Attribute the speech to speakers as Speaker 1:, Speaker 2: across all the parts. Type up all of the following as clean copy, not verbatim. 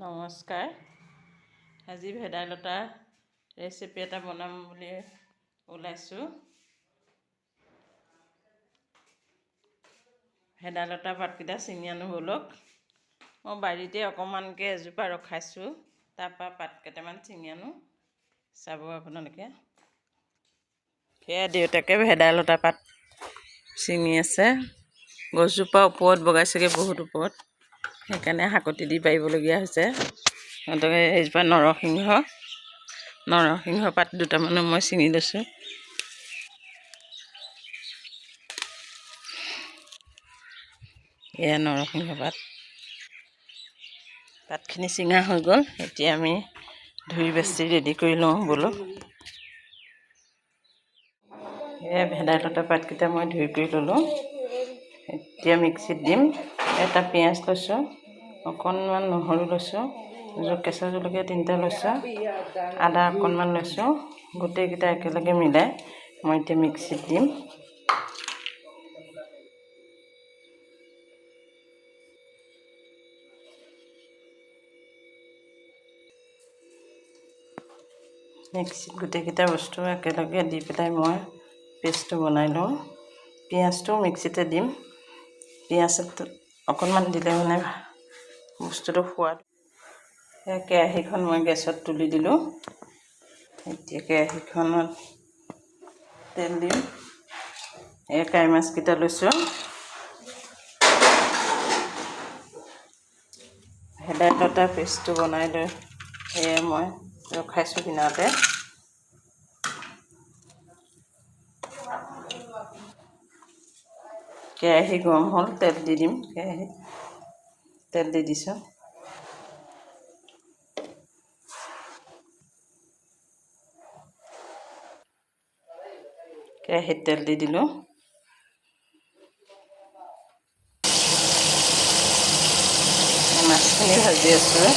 Speaker 1: নমস্কাৰ। আজি ভেদাইলতা ৰেচিপি এটা বনাম বুলি ওলাইছোঁ। ভেদাইলতা পাতকেইটা ছিঙি আনো ব'লক। মই বাৰীতে অকণমানকৈ এজোপা ৰখাইছোঁ, তাৰপৰা পাত কেইটামান ছিঙি আনো, চাব আপোনালোকে। সেয়া দেউতাকে ভেদাইলতা পাত ছিঙি আছে। গছজোপা ওপৰত বগাইছেগৈ, বহুত ওপৰত, সেইকাৰণে হাকুটি দি পাৰিবলগীয়া হৈছে। গতিকে এইজোপা নৰসিংহ, নৰসিংহ পাত দুটামানো মই ছিঙি লৈছোঁ। এয়া নৰসিংহ পাত। পাতখিনি ছিঙা হৈ গ'ল। এতিয়া আমি ধুই বাচি ৰেডি কৰি লওঁ ব'লক। এয়া ভেদাইলতা পাতকেইটা মই ধুই কৰি ল'লোঁ। এতিয়া মিক্সিত দিম। এটা পিঁয়াজ লৈছোঁ, অকণমান নহৰু লৈছোঁ, কেঁচা জলকীয়া 3টা লৈছোঁ, আদা অকণমান লৈছোঁ। গোটেইকেইটা একেলগে মিলাই মই এতিয়া মিক্সিত দিম। মিক্সিত গোটেইকেইটা বস্তু একেলগে দি পেলাই মই পেষ্টটো বনাই লওঁ। পিঁয়াজটো মিক্সিতে দিম। পিঁয়াজ অকণমান দিলে মানে বস্তুটো সোৱাদ। কেৰাহীখন মই গেছত তুলি দিলোঁ। এতিয়া কেৰাহীখনত তেল দিম। এই কাৱৈ মাছকেইটা লৈছোঁ। ভেদাইলতা পেষ্টটো বনাই লৈ সেয়ে মই ৰখাইছোঁ কিনাৰতে। কেৰাহী গৰম হ'ল, তেল দি দিম। কেৰাহীত তেল দি দিছোঁ। কেৰাহীত তেল দি দিলোঁ। মাছখিনি ভাজি আছোঁ।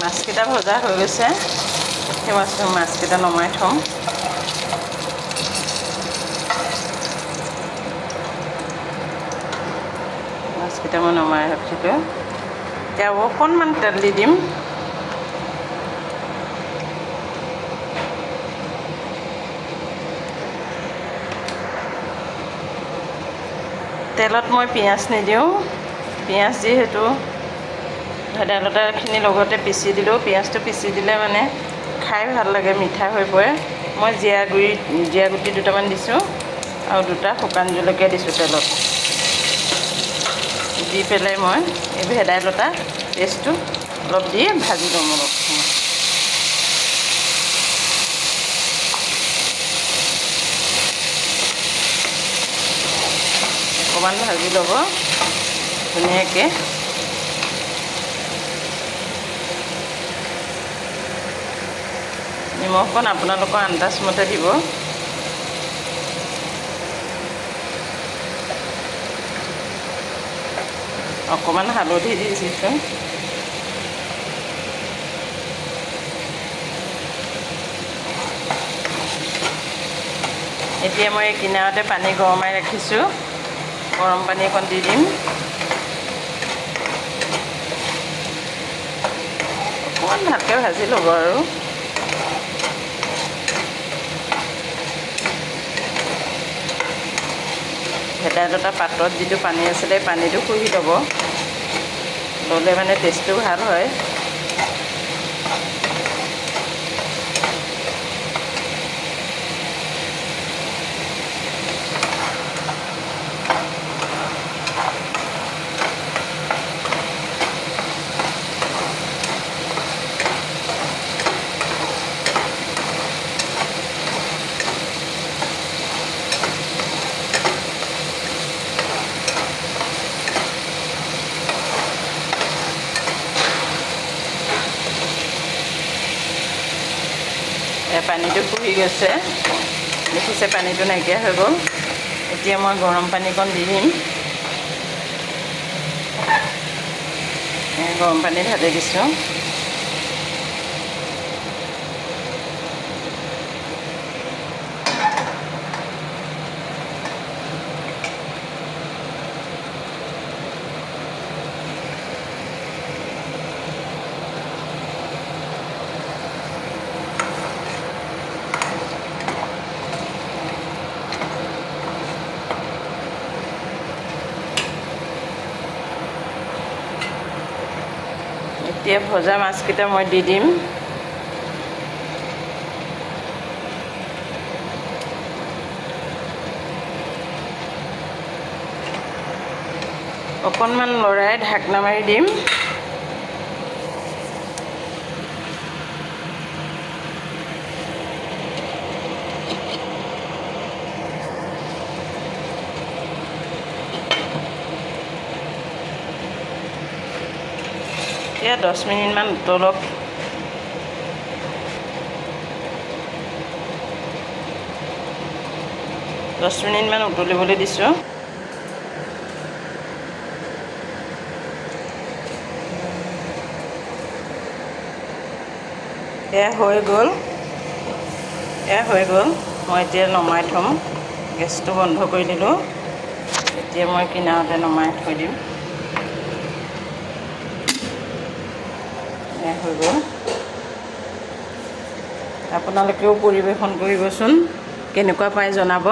Speaker 1: মাছকেইটা ভজা হৈ গৈছে। সেই মাছকেইটা নমাই থওঁ। মাছকেইটা মই নমাই ৰাখিলোঁ। এতিয়া অকণমান তেল দি দিম। তেলত মই পিঁয়াজ নিদিওঁ। পিঁয়াজ যিহেতু ভেদাইলতাখিনি লগতে পিচি দিলোঁ। পিঁয়াজটো পিচি দিলে মানে খাই ভাল লাগে, মিঠা হৈ পৰে। মই জীৰা গুটি দুটামান দিছোঁ আৰু দুটা শুকান জলকীয়া দিছোঁ তেলত দি পেলাই মই এই ভেদাইলতা পেষ্টটো অলপ দি ভাজি ল'ম অলপ সময়। অকণমান ভাজি ল'ব ধুনীয়াকৈ। নিমখকণ আপোনালোকৰ আন্দাজমতে দিব। অকণমান হালধি দি দিছোঁ। এতিয়া মই কিনাৰতে পানী গৰমাই ৰাখিছোঁ। গৰম পানী অকণ দি দিম। অকণমান ভালকৈ ভাজি ল'ব আৰু। ভেদাইলতা পাতত যিটো পানী আছিলে পানীটো শুহি ল'ব, ল'লে মানে টেষ্টটো ভাল হয়। পানীটো শুহি গৈছে, দেখিছে পানীটো নাইকিয়া হৈ গ'ল। এতিয়া মই গৰম পানীকণ দি দিম। গৰম পানী ঢালি দিছোঁ। এতিয়া ভজা মাছকেইটা মই দি দিম। অকণমান লৰাই ঢাকনা মাৰি দিম। এতিয়া 10 মিনিটমান উতলক। দহ মিনিটমান উতলিবলৈ দিছোঁ। এয়া হৈ গ'ল, এয়া হৈ গ'ল। মই এতিয়া নমাই থ'ম। গেছটো বন্ধ কৰি দিলোঁ। এতিয়া মই কিনাৰতে নমাই থৈ দিম। এয়া হৈ গ'ল। আপোনালোকেও পৰিৱেশন কৰিবচোন, কেনেকুৱা পায় জনাব।